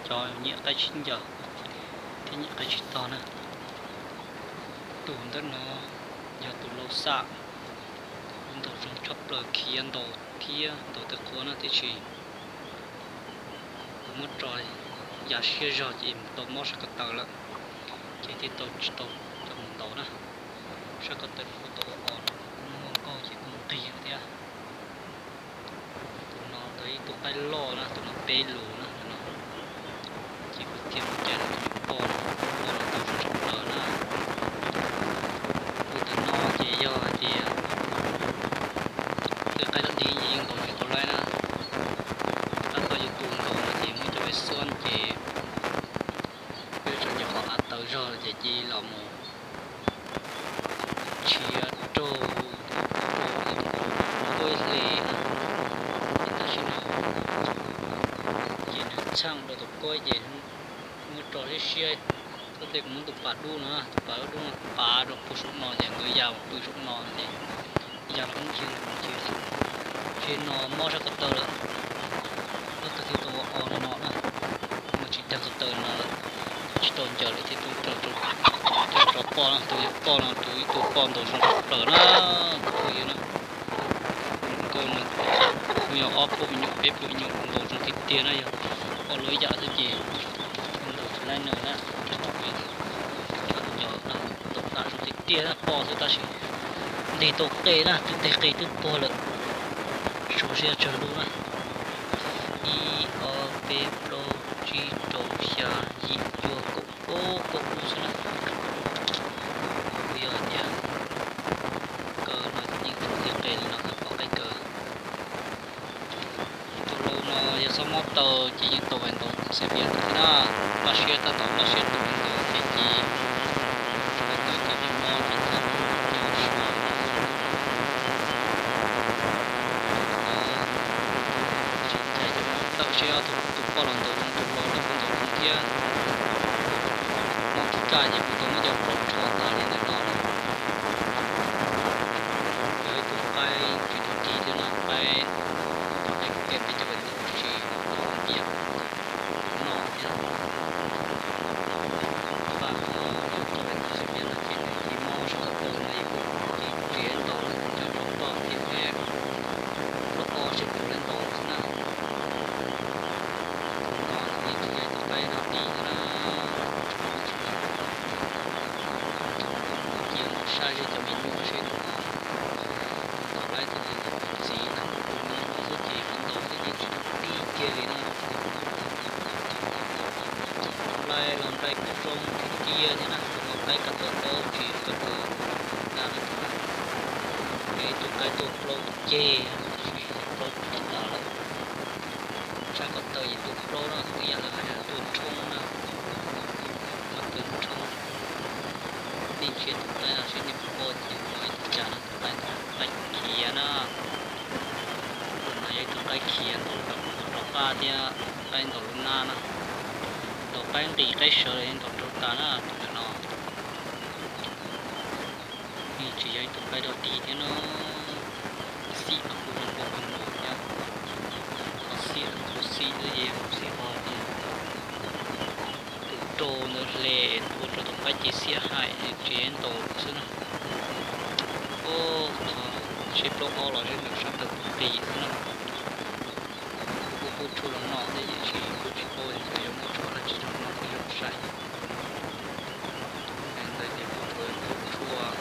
cov nyiam qaib tshib ncaws thiab nyiam qaib tshib tog na. Tus ntawm no yog tus lau xam, ntaus zoo tshaj plaws, khiav ntaus thiab ntaus tej qhua na, tiam sis kuv muab tso ya siab zog ces tau mob sab ko taw lawm, ces thiaj tau tsis tau coj mus ntaus na. Sab ko taw kuj tau ua os no, muaj nkaug ces kuj nqig thiab. Tus no ntawd ib tug qaib loj na, tus no peb lus na, tus no. Ces kuv thiaj mus caij tus poj no, poj no tau zoo tshaj plaws na. Tus ntawm no ces yog hais tias tej qaib dab dig ces yeej ntaus tsis tau laib na. Tab tom yuav tus ntaus no ces muab cov vej xuab ces peb tseem nco qhov av tawv zog ces cia li los mus nrhiav raug tus kuab ib hle na. Ces tam sim no ces nws txheej rau tus kuab ces muab tso siab siab. Txoj tej kuv muab tus pas dub no, tus pas dub no pav rau puag saum no ces nkawd ya mus pw saum no ces ya los muab tsis ntws ces tsis no mob sab ko taw lawm. Ob tug thiaj tau ua os li no na, mas tsis dag ko taw no lawm, tsis tau ncaws lawm thiaj tau coj rov poj no, tus yog poj no, tus ib tug poj ntaus zoo tshaj plaws na, tus phooj ywg na. Nkauj no kuj yog ob phooj ywg nyuam peb phooj ywg nyuam ntaus zoo tiag tiag na, yog poj lub yam xwb ces ntaus tsis laib nws na, tus no kuj yog ntaus dam zoo tiag tiag na, poj xwb tab sis ntig tau qe na, twb nteg qe twb tuag lawm. Suav siab tsawg lub na, ib ob peb plaub tsib rau xya yim cuaj kaum plaub, kaum lub xwb na. Kuj yog tias kaw no ces yeej tsuas nteg qe li no xwb, pom qaib kaw. Tus lau no yog xob mob taw ces yeej tau vais ntaus xav vias ntawd thiab na. Laj siab tab tom laj siab tus vais ntaus ces cia vais ntaus ces mob ces txhob mus caw suav. Tsis cais cov no tawm seb ob tug poj los ntaus zoo, tus lau los kuj ntaus zoo thiab. Hnub tsis kaj ces kuv tau muab cov plaub rho tas li ntawm no na. Yog ib tug qaib tsis tau ris thiab no, qaib, qaib peb cov vais ntaus tsis tau npias no thiab. Vam hov yog cov vais ntaus xav vias no ces nws cia mob sab ko taw no ces kuv cia nrhiav ntaus cov rau poj thiab peb plaub ob seb puas laib ntaus xwb na. Tus no nws yeej tsis yog ib tug qaib dog dig thiab na. Cia mus saib seb cov me nyuam seb tus no ntaus laib tau li ntawd ntxiv na. Tus me nyuam xwb ces kuv ntaus xwb yeej tsis tau dib kiag li na. Laib los nplaig zoo tiag tiag thiab na, tus no qaib ko taw taub tsis ko taw dab na tus no. Yog ib tug qaib tuaj plaub ceg tab sis plaub tsis tas lawm. Sab ko taw ces tuaj plaub na, ib yam li hais tias tuaj rhoob na, ko taw rhoob. Nej ntsia tus qaib no seb nej puas paub tias nws yog ib tug cas no, tus qaib ntawd qaib khiav na. Tus no yog ib tug qaib khiav ntaus rov qab thiab qaib ntaus lub nab na. Ntaus qaib nqis qaib sawv los yeej ntaus raug tas na tus ntawm no. Yeej tsis yog ib tug qaib dog dig thiab no. Xim los kuj zoo nkauj kawg nkaus thiab. Qhov xim los kuj xim xwb ces yog mus xim qhov tias tus rau ntawd hle ua rau tus qaib ces xiam hais tsis ntaus xwb na. Ub, qhov seb plaub ob los seb ntawm sab tawm puas nqis xwb na. Kuv kuj pub tshuaj los noj thiab tiam sis kuj tsis paub tias yuav muaj tshuaj dab tsi rau noj thiab zoo saib. Ntawd ces kuv tsuas ntaus tshuaj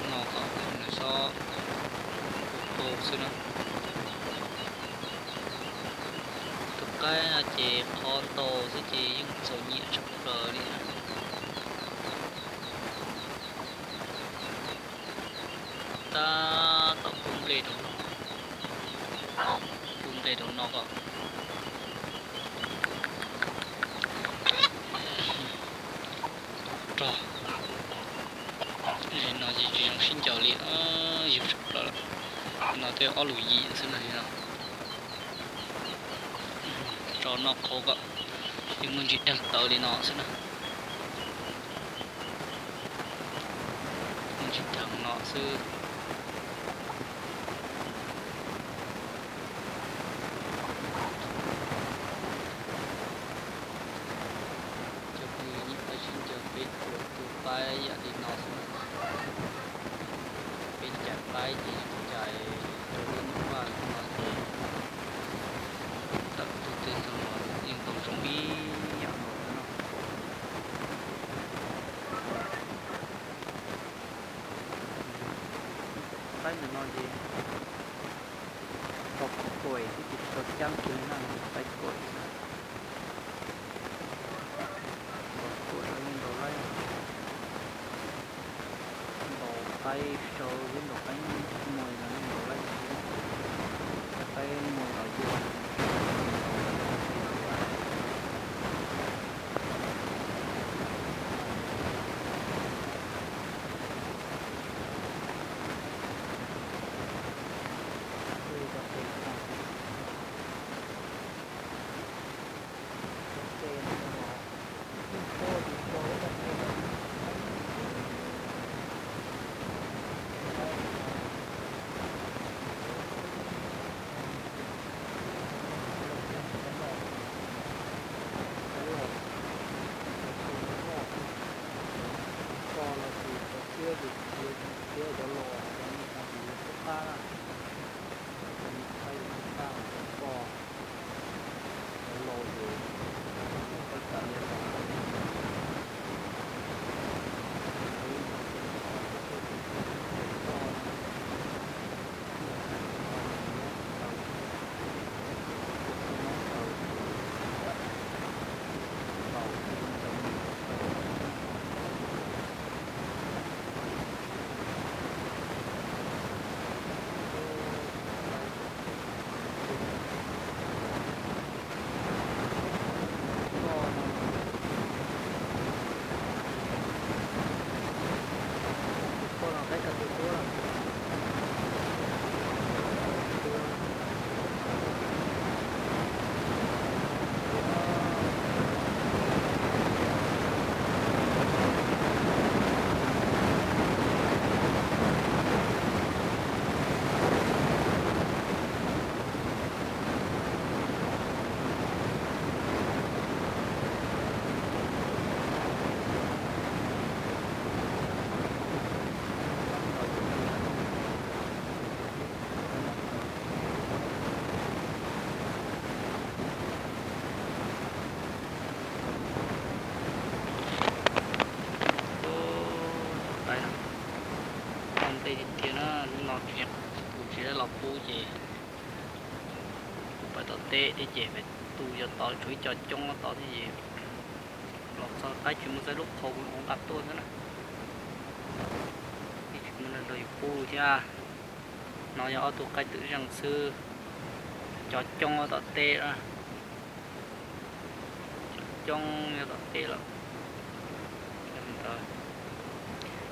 noj kom nws txhob pau xwb na. Tus qaib no ces qhov ntaus xwb ces yeej txaus nyiam tshaj plaws li. Tab tom pub nplej rau no, pub nplej rau no kom rog. No ces tsis zoo sib ncaws li, yug tshaj plaws lawm. No twb ob lus yim xwb na no. Tso noj qhauv kom yeej muaj ntsis dheev tawv li no xwb na. Muaj ntsis dheev no xwb. no ces tau kaum kuaim xwb ces tsis tau ceeb kiag li na, nkaus qaib kuaim xwb. Nkaus kuaim los yeej nkaus laib, nkaus qaib sau xwb, nkaus qaib muag los yeej nkaus laib xwb, qaib muag los yog Cov los tsis tau thiab, thiab cov los cov me no ces yuav pub qab na, cov me qaib yuav pub qab, cov poj, cov laus ces pub qab tam li los. Tus qaib no ntev tiag tiag na, lub no tsis, kuv tsis tau los pub ces kuv pais tom teb thiab ces pem tus yog tod tshuav ib co coob tod thiab ces los txog qaib tsis muaj txaij lub qhau kuv ua nqa tuaj xwb na. Yeej tsis muaj neeg nrog yus pub thiab. No yog ob tug qaib twm zeej xwb, cov coob tom teb na. Cov coob nyob tom teb lawm. Yog li ntawd,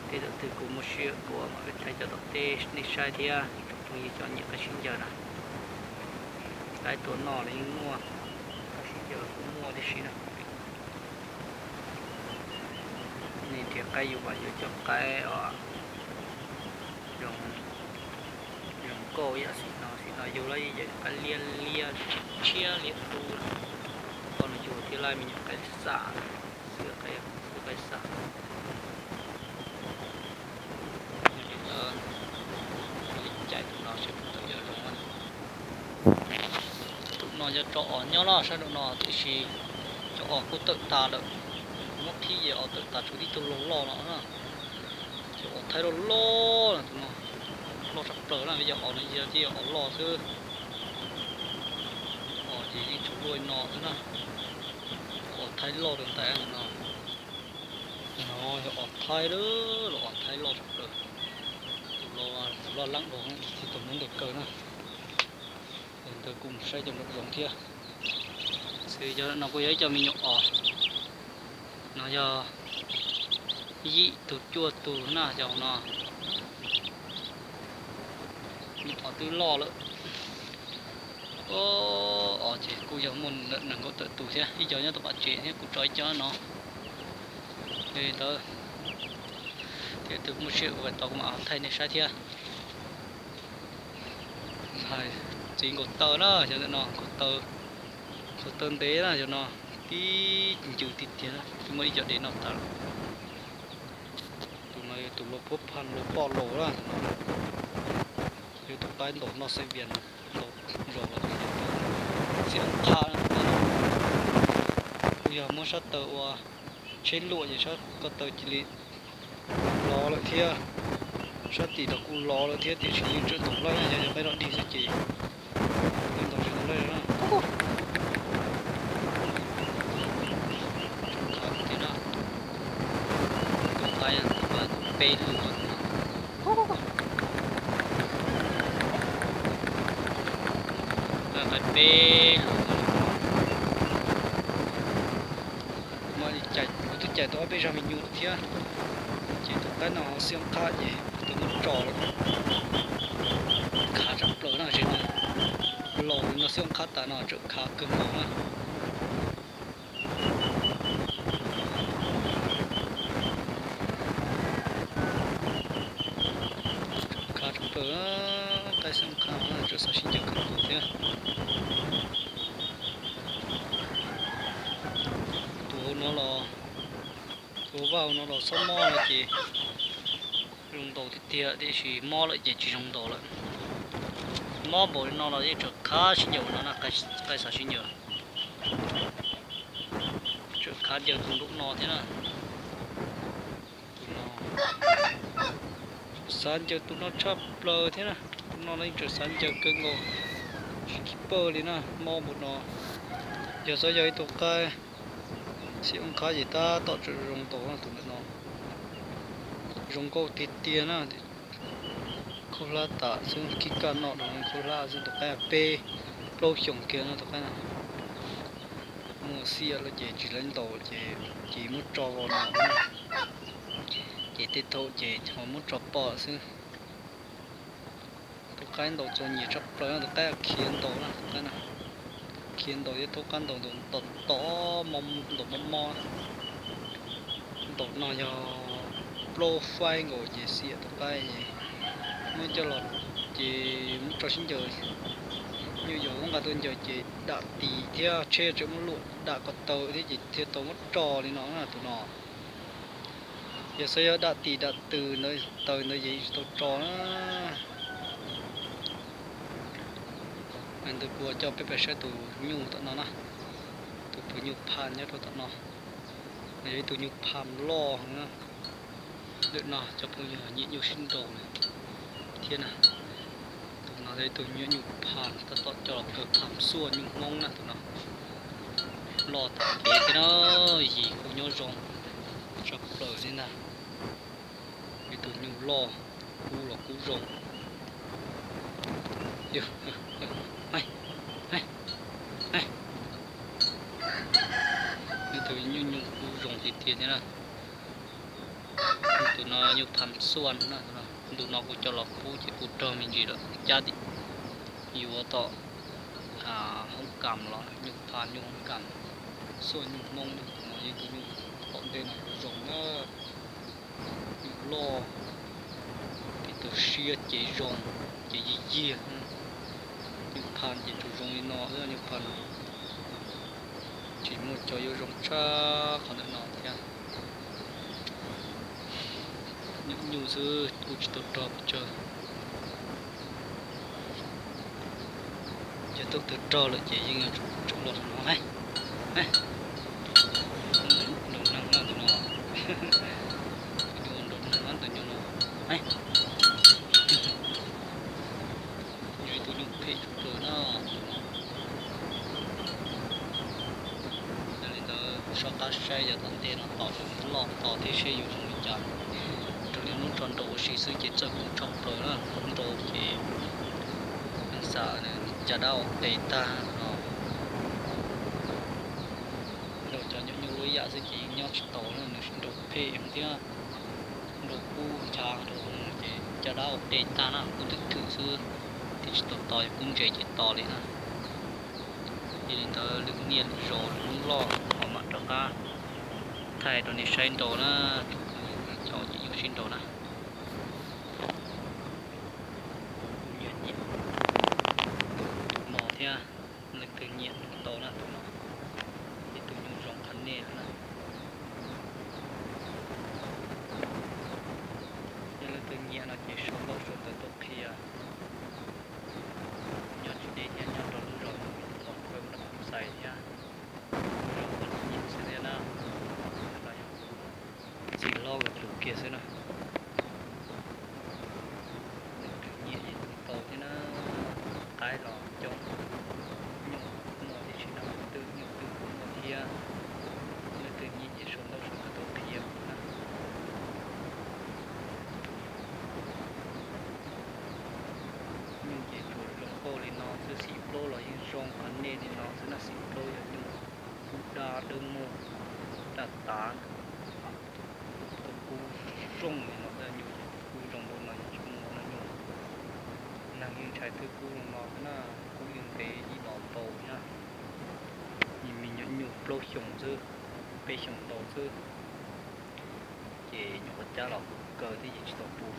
tej thaum twg kuv muaj sij hawm kuv mam li thaij cov tom teb nej saib thiab, tsoom phooj ywg cov nyiam qaib sib ncaws na. Qaib tua noj los yeej muaj, qaib sib ncaws los kuj muaj tib si na. Nej nrhiav qaib yus vam yuav cov qaib os, zoo, zoo nkauj ib yam xim no, xim no yug lawm yeej yog qaib liab liab tshiab liab tub na. Koj no yug thiab lawm me nyuam qaib xam, xwb qaib, xwb qaib xam. Yog li ntawd, ua li caij tus no seb puas tawm yog zoo. Tus no yog tso os nyob no sab nraum no tiam sis cov os kuj tawm tas lawm. Kuv muab qhib ces os tawm tas tshuav tib tug loj loj no na. Cov os thaib loj loj no, tus no loj tshaj plaws na, yog os no yog ces yog os loj xwb. Os ces yeej tsuas luaj li no xwb na. Cov os thaib loj rau ntais no. No yog os thaib lawm, los os thaib loj tshaj plaws. Tus loj, tus loj leeb dua, tus txiv tau muab ntes kaw na. Li ntawd kuj mus saib cov nraum zoov thiab. Xwb cov no kuj yog ib co me nyuam os. No yog yim tug cuaj tug na cov no. Me nyuam os twb loj lawm. Os ces kuj yog muaj nees nkaum tawm tus thiab, ib co nyob tom qab tsev thiab, kuv tso ib co no. Li ntawd, thiab tus muaj sij hawm kuv pais tod kuv mam thaij nej saib thiab. Hais txiv nkaus taw na, cov ntawm no nkaus taw, nkaus taw ntev na, cov no tib ncws tiag tiag na, twb muaj ib co dev noj tas lawm. Tus no yog tus luag puab phaj luag poj laus na, yog tus qaib ntaus noj xeem vias ntaus zog lawm, txiv qha na. Kuj yog muab sab taw ua tsheb luam ces sab ko taw cia li lov lawm thiab. Sab tim rau kuj los lawm thiab tiam sis yeej tseem ntaus lawj na, yog yog qaib dog dig xwb ces yeej ntaus tsis tau lawj na. Tseem khav tiag na. Tus qaib peb lub no. Qaib peb lub no. Mas kuv twb cais tau ob peb zag me nyuam thiab, ces tus qaib no ho xiab qhab ces tus muab tso lawm. Khav tshaj plaws na, zem no laus li no xiab qhab tas no tseem khav kawg nkaus na. Khav tshaj plaws, qaib xiab qhab tseem xav sib ncaws kawg nkaus thiab. Tus hauv no los, tus hauv vaj hauv no los xob mob no ces zoo ntaus tiag tiag tiam sis mob lawm ces tsis zoo ntaus lawm. Mob npaum li no los yeej tseem khav sib ncaws no na, qaib xav sib ncaws. Tseem khav ncaws tus nraum no thiab na. Tus no xav ncaws tus no tshaj plaws thiab na. Tus no los yeej tseem xav ncaws kawg nkaus, tsis khib pawg li na, mob npaum no. Yog xav yog ib tug qaib xiab qhab ces tab tom tseem zoo ntaus na tus ntawm no. Zoo nkauj tiag tiag na. Khaub hlab tas xwb, khib kaj noj rau khaub hlab xwb, tus qaib peb plaub xyoos kiag no tus qaib no. Muaj xiam lawm ces tsis lawv ntaus ces, ces muab tso vau no, ces tej thaum ces ho muab tso poj xwb. Tus qaib ntaus txom nyem tshaj plaws no, tus qaib khiav ntaus na, tus qaib no khiav ntaus thiab thaub qab ntaus, ntaus tom tom, ntaus mob mob. Ntaus no yog plaub faib nkaus ces xiam tus qaib es muab coj los ces muab tso sib ncaws. Nyuam yaus muab nqa tuaj ncaws ces dam tim thiab tsheb tseem muab luam dam ko taw thiab ces thiaj tau muab tso li no na tus no. Yog xav yog dam tim dam tw ntawd taw ntawd ces tsis tau tso na. Ntawd kuv coj peb pais saib tus nyuj tom no na, tus phuv nyuj phas nyob rau tom no. Yog ib tug nyuj phas loj na. Ntawm no cov phooj ywg nyiam nyuj sib nraus thiab na. Tus no yog ib tug nyuj, nyuj phas tab tom coj los kawg, phas xuaj nyuj Hmoob na tus no. Loj tas kev thiab na, yim kuj nyob zoo tshaj plaws li ntag. Ib tug nyuj loj, kub los kub zoo. Ib tug nyuj, nyuj kub zoo tiag tiag thiab na. Tus no nyuj phas xuaj na, ntu no kuv coj los pub ces kuj raug me ntsis lawm, cab tim yuav tom hoob kas los nyuj phas nyuj hoob kas, xuaj nyuj Hmoob na, tus no yog tus nyuj tom ntej no yuav zoo na. Nyuj loj, tus siab ces zoo, ces yig yig. Nyuj phas ces tsuas zoo li no xwb, nyuj phas tsis muaj cov yuav zoo tshaj qhov ntawm no thiab. Nyuj nyuj xwb kuj tsis tau rog pes tsawg. Yog thaum twg rog lawm ces yeej yuav tsum los no. Nraum neeg na tus no. Nyuj nraum neeg na tus nyuj no. Yog ib tug nyuj phem tshaj plaws na tus no. Yog li ntawd soj qab saib yog tom ntej no tos seb loj to thiab seb yuav zoo li cas. Raws li muab tso nraum ua si xwb ces txawj kub tshaj plaws na, nraus ces yeej xav caj dab ua qe tag no. Nraus cov nyuam nyuj lub ib yam xwb ces yeej nyob tsis tau na, nws nraus phem thiab nraus kub nchav rau ces caj dab ua qe tag na, kub twm thwm xwb, twb tsis tau to, kub ntse ces to li na. Yog li ntawd lwm niaj lwm zaus lwm hnub loj ho mam rov qab thaij rau nej saib nraus na, cov nyuam nyuj sib nraus na. Kuv kuj nyiam nyiam tus no thiab, leej twg nyiam nug tau na tus no, ib tug nyuj zoo qhov nej lawm na. Yog leej twg nyiam no ces sau ntawv sau ntawv tuaj qhia. Nyob tsis deb thiab, nyob rau lub zos Npam Phawj, Npam Phawj Xais thiab, lub zos Pov Nyiam xwb thiab na. Ntawm no yog kuv txiv hlob nkawd pw kiag xwb na. Thiab leej twg nyiam ces sau ntaub sau ntawv tuaj qhia kuv na. Nyuj ces tsuas zoo nkauj li no xwb, xim plaub los yeej zoo qhov nej li no xwb na, xim plaub yog nyuj kub dab dawb muag daj tav, tau kub zoo li no xwb, nyuj ces tau kub zoo li no yeej tsis muaj no nyuj. Neeg yeej ntshai thwb kub zoo no xwb na, kub yeej ntev ib los ntau na. Ib me nyuam nyuj plaub xyoos xwb, peb xyoos ntau xwb, ces nyuam qhuav cab los kaw thiab ces tsis tau pub.